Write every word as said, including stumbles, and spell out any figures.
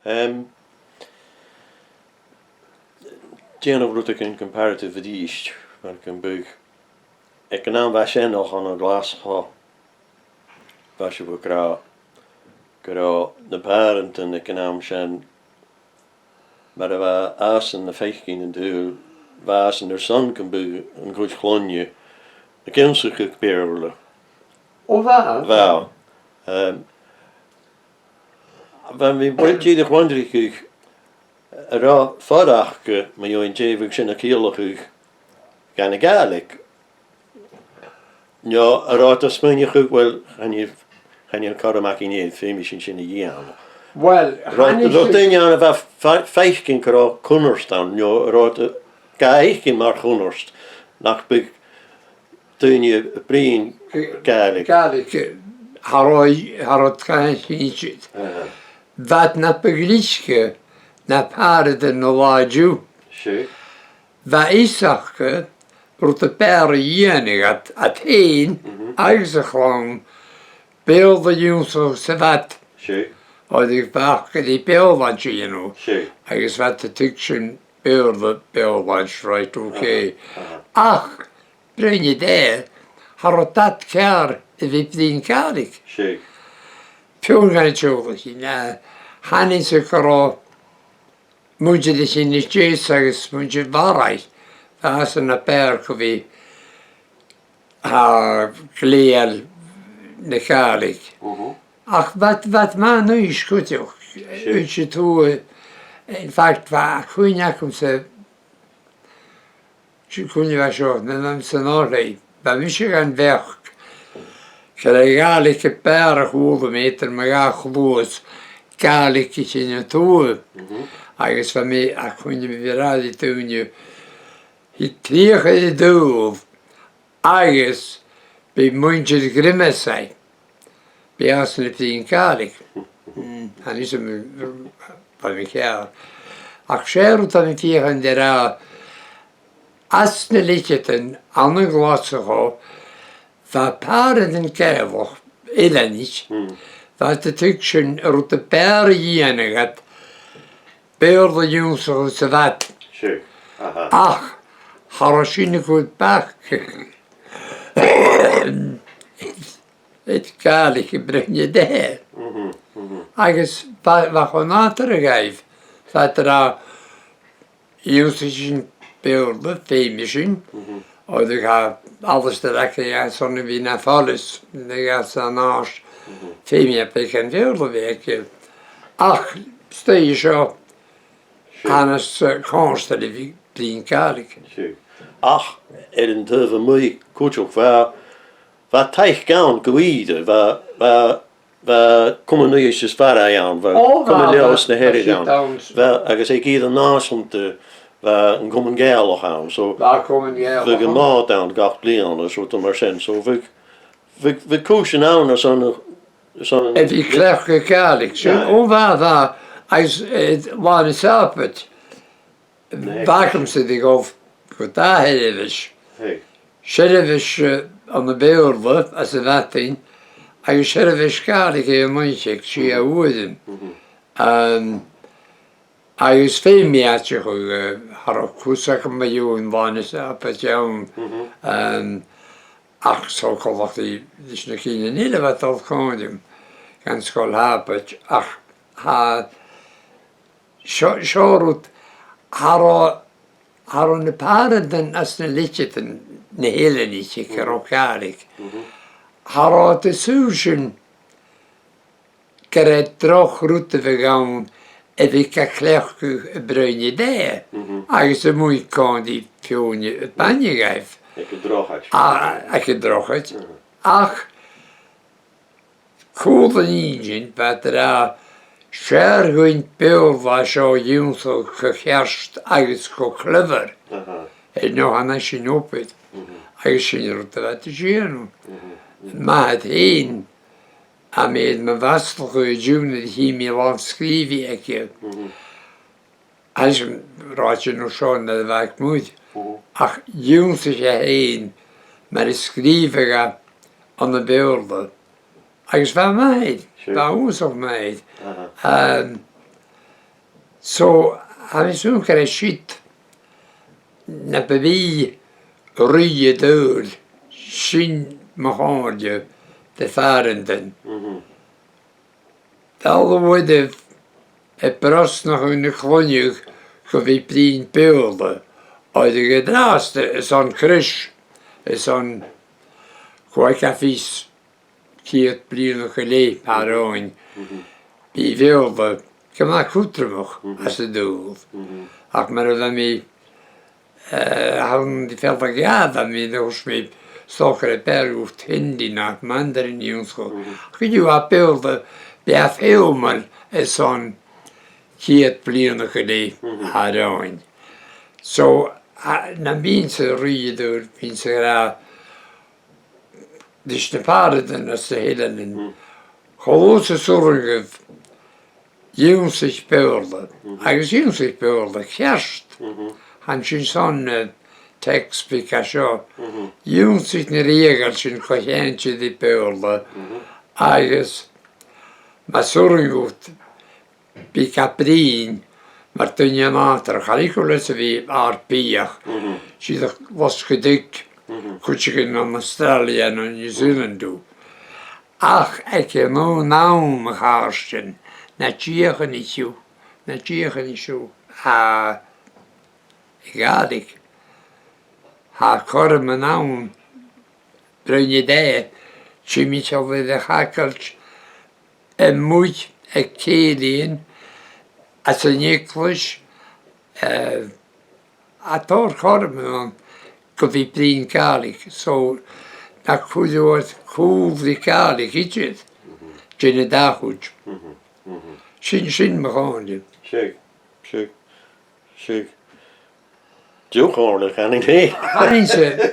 Em, dèanamh rudeigin comparative a-rithist, mar gum biodh, aig an àm a bha sin, o chionn Ghlaschu, bha sibh ag ràdh gun robh na pàrantan aig an àm sin, mar a bha iadsan a' faicinn an t-saoghail, bha iadsan airson gum biodh an cuid chloinne ag ionnsachadh Beurla. O, bha? Bha. Em, bha mi buileach dìreach a' wonderigeadh, an robh faireachdainn mu dheidhinn dè bhiodh sin a' ciallachadh dhan a' Ghàidhlig. No an robh iad a' smaoineachadh, uill, chan eil, chan eil cothrom againn air, feumaidh sinn sin a dhèanamh. Uill, an robh, an robh daoine ann a bha fa-, faicinn gun robh cunnart ann, no an robh iad ga fhaicinn mar chunnart, nach biodh daoine a' bruidhinn Gàidhlig. Gàidhlig, eh, cha robh, cha robh iad ga fhaicinn idir. Aha. Bha iad na bu ghlice na pàrantan an latha an-diugh. Seadh. Bha fhios aca rud a b' fheàrr a dhèanadh iad, iad fhèin agus a' chlann, Beurla ionnsachadh sa bhad. Seadh. Oir bha aca ri Beurla a dhèanamh. Seadh. Agus bha iad a' tuigsinn Beurla, Beurla, right, okay. Aha, aha. Ach, bruidhinn an-dè, cha robh dad ceàrr a bhith bruidhinn Gàidhlig. Seadh. Feumaidh gun teaghlaichean, eh, chanainn-sa gun robh muinntir Chinn na Deas agus muinntir Bharraigh, bha iadsan na b' fheàrr gu bhith, ah, glèidheil na Gàidhlig. Mhm. Ach bha, bha iad math a-nis cuideachd. Seadh. Uill, 's e tu, in fact, bha cuimhne agamsa, sin cuimhne a bha seo, nuair a bha mi san oilthigh, bha mise dhan bheachd gur e Gàidhlig a b' fheàrr a chuala mi eadar mo dhà chluas, Gàidhlig a' Chinn a Tuath. Mhm. Agus bha mi, tha cuimhne agam a bhith ag ràdh ri daoine, thig crìoch air an t-saoghal agus bidh muinntir Ghriomasaigh, bidh iadsan a' bruidhinn Gàidhlig. Mm, chan eil fhios agam, bha mi ceàrr. Ach 's e rud a tha mi a' feuchainn ri ràdh, anns na leth-cheudan ann an Glaschu, bha pàrantan Gàidhealach, Eileanaich, bha iad a' tuigsinn an rud a b' fheàrr a dhèanadh iad, Beurla ionnsachadh sa bhad. Sure. Aha. Ach cha robh sin a' cur bac air Gàidhlig a bhruidhinn an-dè. Mhm, mhm. Agus bha, bha e cho nàdarra dhaibh, bha iad ag ràdh, dh'ionnsaich sinn Beurla, feumaidh sinn. Mhm. Oir tha Alasdair againn airson a bhith na phoileas, na gheasa an àird. Mhm. Feumaidh e beagan Beurla a bhith aige. Ach, 's dòcha seo, sure, tha e nas, eh, cofhurtail a bhith bruidhinn Gàidhlig. Sure. Ach, air an taobh a-muigh cuideachd, bha, bha taic ann gu ìre, bha, bha, bha Comann Uibhist is Bharraigh ann, bha, o, bha, Comann Leòdhais na Hearadh ann. Bha, agus aig ìre nàiseanta, bha an Comann Gàidhealach ann, so bha Comann Gàidhealach, bhiodh an Mòd ann gach bliadhna, is rudan mar sin, so bhiodh, bhiodh, bhiodh cùisean ann airson, airson a bhith a' cleachdadh Gàidhlig, sin, o, bha, bha, agus, eh, Là na Sàbaid. Bha agamsa ri dhol gu dà sheirbheis. Hey. Seirbheis, eh, ann am Beurla anns a' mhadainn, agus seirbheis Gàidhlig air an oidhche aig sia uairean. Mhm. Ehm, agus feumaidh mi aideachadh, eh, cha robh cus agam mu dheidhinn Là na Sàbaid ann. Mhm. Ehm, ach 's e coltach ri, ris na cinnidhean eile a bha a' dol còmhla rium, dhan Sgoil Shàbaid, ach tha, seo, seo rud, cha robh, cha robh na pàrantan anns na leth-cheudan, na h-Eileanaich aig an robh Gàidhlig. Mhm. Cha robh iad an dùil sin gur e droch rud a bhiodh ann a bhith ga cleachdadh a' bruidhinn an-dè, mhm, agus a-muigh còmhla ri feadhainn a' bhith a' faighinn dhaibh. Aig an drochaid. A, aig an drochaid. Mhm. Ach, cùl an inntinn, bha iad ag ràdh, 's fheàrr dhuinn Beurla seo ionnsachadh cho ceart agus cho clever. Aha. Air neo chan fhaigh sinn obair. Mhm. Agus sin an rud a bha iad a' dèanamh. Mhm, mhm. M' athair fhèin, tha mi air mo mhasladh an-diugh nuair a chì mi làmh-sgrìobhaidh aige. Mhm. Tha sin rathaideach an seo nuair a bha e aig muir. Mhm. Ach dh'ionnsaich e fhèin mar a sgrìobhadh e ann am Beurla. Agus bha e math air, sure, bha e uabhasach math air. Aha. Ehm, So, tha mi a' smaoineachadh gur e siud na bu mhì-rìgh an t-saoghail, sin mo chomhairle do phàrantan. Dà uair a' bhrosnachadh na cloinne gu bhith bruidhinn Beurla, oir an-dràsta 's ann cruis, 's ann còig fichead ceud bliadhna gu leth, tha mi a' smaoineachadh, bidh Beurla gu math cudromach anns an t-saoghal. Ach mar a bha mi, eh, ann an fheadhainn eile, bha mi, thuirt mi, 's dòcha gur e Beurla no Hindi no Mandarin a dh'ionnsaich mi. Ach gu dearbh, Beurla, bha e feumail 's ann ceud bliadhna gu leth, tha mi a' smaoineachadh. So, a, nam bithinn-sa rìgh an t-saoghail, bhithinn-sa ag ràdh ris na pàrantan anns na h-eileanan, cho luath 's as urrainn dhuibh, ionnsaichibh Beurla, agus ionnsaichibh Beurla ceart. Chan e sin son na textbooks a tha seo. Ionnsaichibh na rìoghail sin co-cheangailte ri Beurla, agus mas urrainn dhut, bi ga bruidhinn mar dhuine nàdarra, chan eil cus leis a bhith ar biadh. Siud a' losgadh cuideigin ann an Astràilia no New Zealand thu. Ach aig an aon àm, a chàirdean, na deuchainn sibh, na deuchainn sibh, a Ghàidhlig. Tha cothrom ann, bruidhinn e, timcheall air a' chagailt, a-muigh aig cèilidhean, anns an eaglais, eh, tha tòrr chothroman ann gu bhith bruidhinn Gàidhlig, so na cuir cùl ri Gàidhlig idir, dèan an dà chuid. Sin, sin mo chomhairle. Seadh, seadh, seadh. Deagh chomhairle, chanainn-sa. Chanainn-sa.